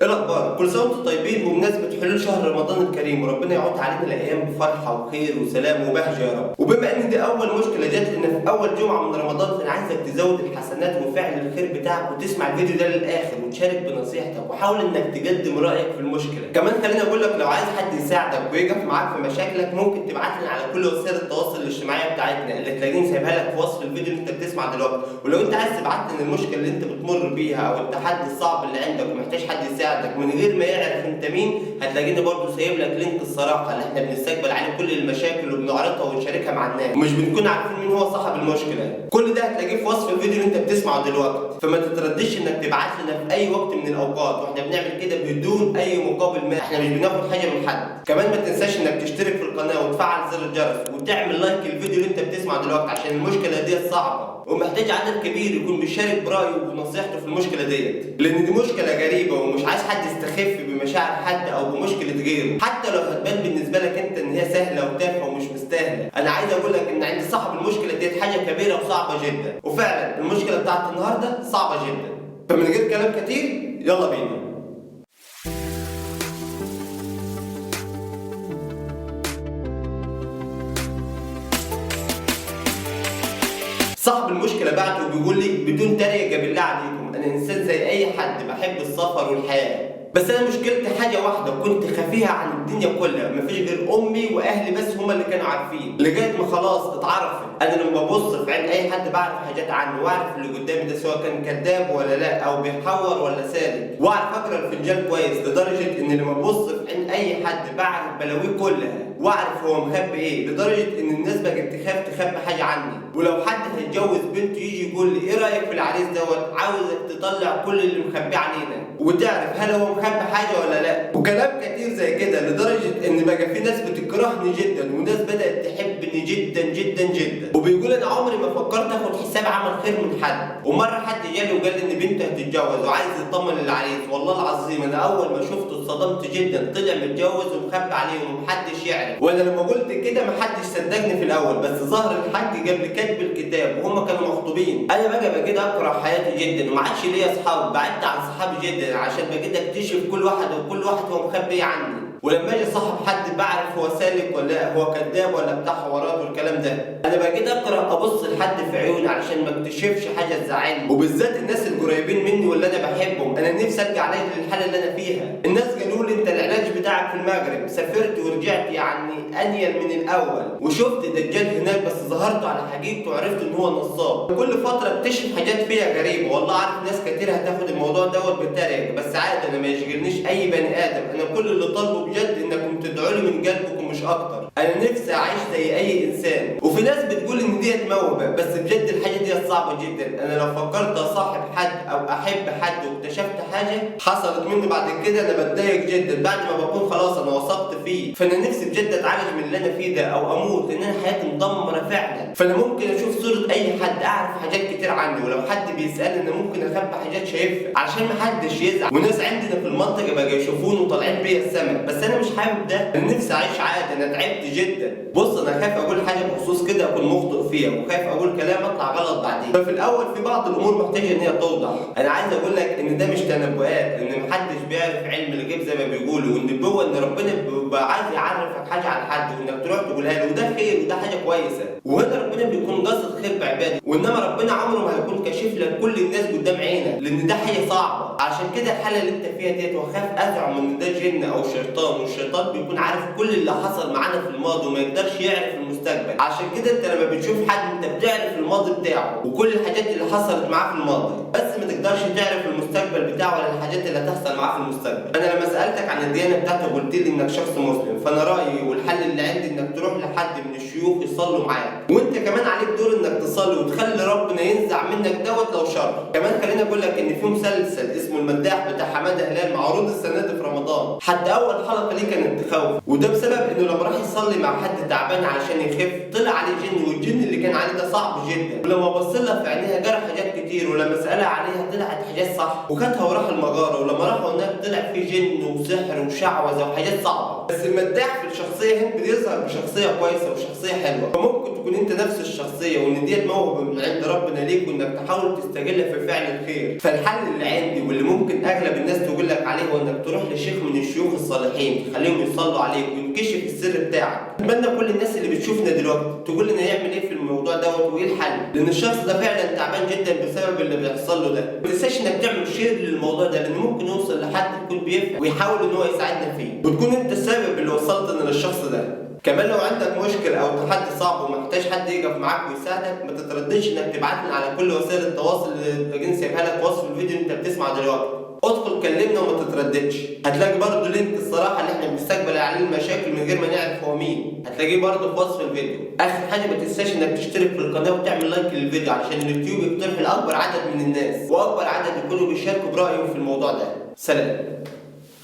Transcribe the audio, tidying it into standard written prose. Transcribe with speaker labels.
Speaker 1: ايه الاخبار؟ كل سنة وانتم طيبين. بمناسبة حلول شهر رمضان الكريم، وربنا يعود علينا الايام بفرحة وخير وسلام وبهجة يا رب. وبما ان دي اول مشكلة جات لنا في اول جمعه من رمضان، فانا عايزك تزود الحسنات وفعل الخير بتاعك وتسمع الفيديو ده للاخر وتشارك بنصيحتك، وحاول انك تقدم رايك في المشكلة. كمان خليني اقول لك لو عايز حد يساعدك ويقف معاك في مشاكلك، ممكن تبعت لنا على كل وسائل التواصل الاجتماعي بتاعتنا اللي تلاقيني سايبها لك في وصف الفيديو اللي انت بتسمع دلوقتي. ولو انت عايز تبعت لنا المشكلة اللي انت بتمر بيها او التحدي الصعب اللي عندك ومحتاج حد يساعدك من غير ما يعرف انت مين، هتلاقيني برضو سايب لك link الصراحة اللي احنا بنستقبل عليه كل المشاكل وبنعرضها ونشاركها مع الناس، ومش بنكون عارفين مين هو صاحب المشكلة. كل ده هتلاقيه في وصف الفيديو اللي انت بتسمعه دلوقتي، فما تترددش انك تبعت لنا في اي وقت من الاوقات، واحنا بنعمل كده بدون اي مقابل ما، احنا مش بناخد حاجة من حد. كمان ما تنساش انك تشترك في القناة وتفعل زر الجرس وتعمل like للفيديو اللي انت بتسمعه دلوقتي، عشان المشكلة دي صعبة ومحتاج عدد كبير يكون بيشارك برايه ونصيحته في المشكلة ديت، لان دي مشكلة غريبة ومش عايز حد يستخف بمشاعر حد او بمشكلة غيره، حتى لو هتبان بالنسبة لك انت ان هي سهلة وتافهه ومش مستاهلة. انا عايز اقول لك ان عند صاحب المشكلة ديت حاجة كبيرة وصعبة جدا، وفعلا المشكلة بتاعت النهارده صعبة جدا. فمن غير كلام كتير يلا بينا. صاحب المشكلة بعته وبيقول لي بدون تريقه بالله عليكم، انا انسان زي اي حد، بحب السفر والحياة، بس انا مشكلتي حاجة واحدة كنت خفيها عن الدنيا كلها، مفيش غير امي واهلي بس هما اللي كانوا عارفين، لغاية ما خلاص اتعرفت. انا لما ببص في عين اي حد بعرف حاجات عنه، واعرف اللي قدامي ده سواء كان كذاب ولا لا، او بيحور ولا سالك، واعرف اقرا الفنجان كويس، لدرجة ان لما ببص في عين اي حد بعرف بلاويه كلها، واعرف هو مخبي ايه، لدرجة ان الناس بقت تخاف تخبي حاجة عني. ولو حد هيتجوز بنته يجي يقول لي ايه رايك في العريس دوت، عاوزك تطلع كل اللي مخبيه علينا وتعرف هل هو مخبي حاجة ولا لا، وكلام كتير زي كده، لدرجة ان بقى في ناس بتكرهني جدا وناس بدات تحبني جدا جدا جدا. وبيقول انا عمري ما فكرت اخد حساب عمل خير من حد، ومرة حد جالي وقال لي ان بنته هتتجوز وعايز يطمن العريس، والله العظيم انا اول ما شفته اتصدمت جدا، طلع متجوز ومخبي عليهم ومحدش يعرف. وانا لما قلت كده محدش صدقني في الاول، بس ظهر الحاج قبل كتب الكتاب وهما كانوا مخطوبين. انا بقى بقيت اكره حياتي جدا وما عادش ليا اصحاب، بعدت عن صحابي جدا عشان بقيت اكتشف كل واحد وكل واحد هو مخبي عني. ولما اجي صاحب حد بعرف هو سالك ولا هو كذاب ولا بتاع حوارات والكلام ده. انا بقيت اقرا ابص لحد في عيوني علشان ما اكتشفش حاجة تزعلني، وبالذات الناس القريبين مني واللي انا بحبهم. انا نفسي ارجع علاج للحالة اللي انا فيها. الناس قالوا لي انت العلاج بتاعك في المغرب، سافرت ورجعت يعني انيل من الاول، وشفت دجال هناك بس ظهرته على حقيقته وعرفت ان هو نصاب. كل فترة اكتشف حاجات فيها غريبة، والله عارف ناس كتير هتاخد الموضوع دوت بالتريقه، بس عادي انا ما يشغلنيش اي بني ادم، انا كل اللي طالبه بجد انكم تدعوا لي من قلبكم مش اكتر. انا نفسي اعيش زي اي انسان. وفي ناس بتقول ان ديت موهبة، بس بجد الحاجة ديت صعبة جدا. انا لو فكرت اصاحب حد او احب حد واكتشفت حاجة حصلت مني بعد كده انا بتضايق جدا بعد ما بكون خلاص انا وثقت فيه. فانا نفسي بجد اتعالج من اللي انا فيه ده او اموت، لان انا حياتي مدمرة فعلا. فانا ممكن اشوف صوره اي حد اعرف حاجات كتير عنه، ولو حد بيسالني انا ممكن اخبي حاجات شايفها عشان محدش يزعل. وناس عندنا في المنطقة بقى يشوفوني وطالعين بيا السما، بس انا مش حابب ده، انا نفسي اعيش عادي، انا تعبت جدا. بص انا خايف اقول حاجة بخصوص كده اكون مخطئ فيها، وخايف اقول كلام اطلع غلط بعدين. ففي الاول في بعض الامور محتاجه ان هي توضح. انا عايز اقول لك ان ده مش تنبؤات، لان محدش بيعرف علم الغيب زي ما بيقولوا، والنبوة ان ربنا بيبقى عايز يعرفك حاجة عن حد وانك تروح تقولها له، وده خير وده حاجة كويسة، وهنا ربنا بيكون قاصد خير بعباده، وانما ربنا عمره ما هيكون كاشف لك كل الناس قدام عينك، لان ده حاجة صعبة. عشان كده الحالة اللي انت فيها ديت، وخاف ازعم ان ده جن او شيطان، والشيطان بيكون عارف كل اللي حصل معانا في الماضي وما يقدرش يعرف المستقبل. عشان كده انت لما بتشوف حد انت بتعرف الماضي بتاعه وكل الحاجات اللي حصلت معاه في الماضي، بس ما تقدرش تعرف المستقبل بتاعه ولا الحاجات اللي هتحصل معاه في المستقبل. انا لما سالتك عن الديانة بتاعته قلت لي انك شخص مسلم، فانا رايي والحل اللي عندي انك تروح لحد من الشيوخ يصلوا معاك، وانت كمان عليك دور انك تصلي وتخلي ربنا ينزع منك دوت لو شر. كمان خليني اقول لك ان في مسلسل اسمه المداح بتاع حمادة هلال معروض السنة دي في رمضان، حتى اول حلقة ليه كانت تخوف، وده بسبب انه لما راح يصلي مع حد تعبان علشان يخف طلع عليه جن، والجن اللي كان عليه ده صعب جدا، ولما بص لها في عينيها جرى حاجات كتير كتير، ولما سالها عليها طلعت حاجات صح، وخدها وراح المغارة، ولما راحوا هناك طلع في جن وسحر وشعوذه وحاجات صعبة. بس المداح في الشخصية هنا بيظهر بشخصية كويسة وشخصية حلوة، فممكن تكون انت نفس الشخصية، وان ديت موهبة من عند ربنا ليك، وانك تحاول تستغلها في فعل الخير. فالحل اللي عندي واللي ممكن اغلب الناس تقول لك عليه هو انك تروح لشيخ من الشيوخ الصالحين، تخليهم يصلوا عليك وينكشف السر بتاعك. اتمنى كل الناس اللي بتشوفنا دلوقتي تقول لنا يعمل ايه في الموضوع دوت وايه الحل، لان الشخص ده فعلا تعبان جدا بسبب اللي بيحصل له ده. ما تنساش انك تعمل share للموضوع ده، لان ممكن يوصل لحد يكون بيفهم ويحاول ان هو يساعدنا فيه، وتكون انت السبب اللي وصلتنا للشخص ده. كمان لو عندك مشكلة أو تحدي صعب ومحتاج حد يقف معاك ويساعدك، ما تترددش إنك تبعت لنا على كل وسائل التواصل اللي جنسي سايبها لك وصف الفيديو اللي أنت بتسمعه دلوقتي. ادخل كلمنا وما تترددش. هتلاقي برضه link الصراحة اللي احنا بنستقبل عليه المشاكل من غير ما نعرف هو مين، هتلاقيه برضه في وصف الفيديو. آخر حاجة ما تنساش إنك تشترك في القناة وتعمل like للفيديو علشان اليوتيوب يقترح لأكبر عدد من الناس، وأكبر عدد يكونوا بيشاركوا برأيهم في الموضوع ده. سلام.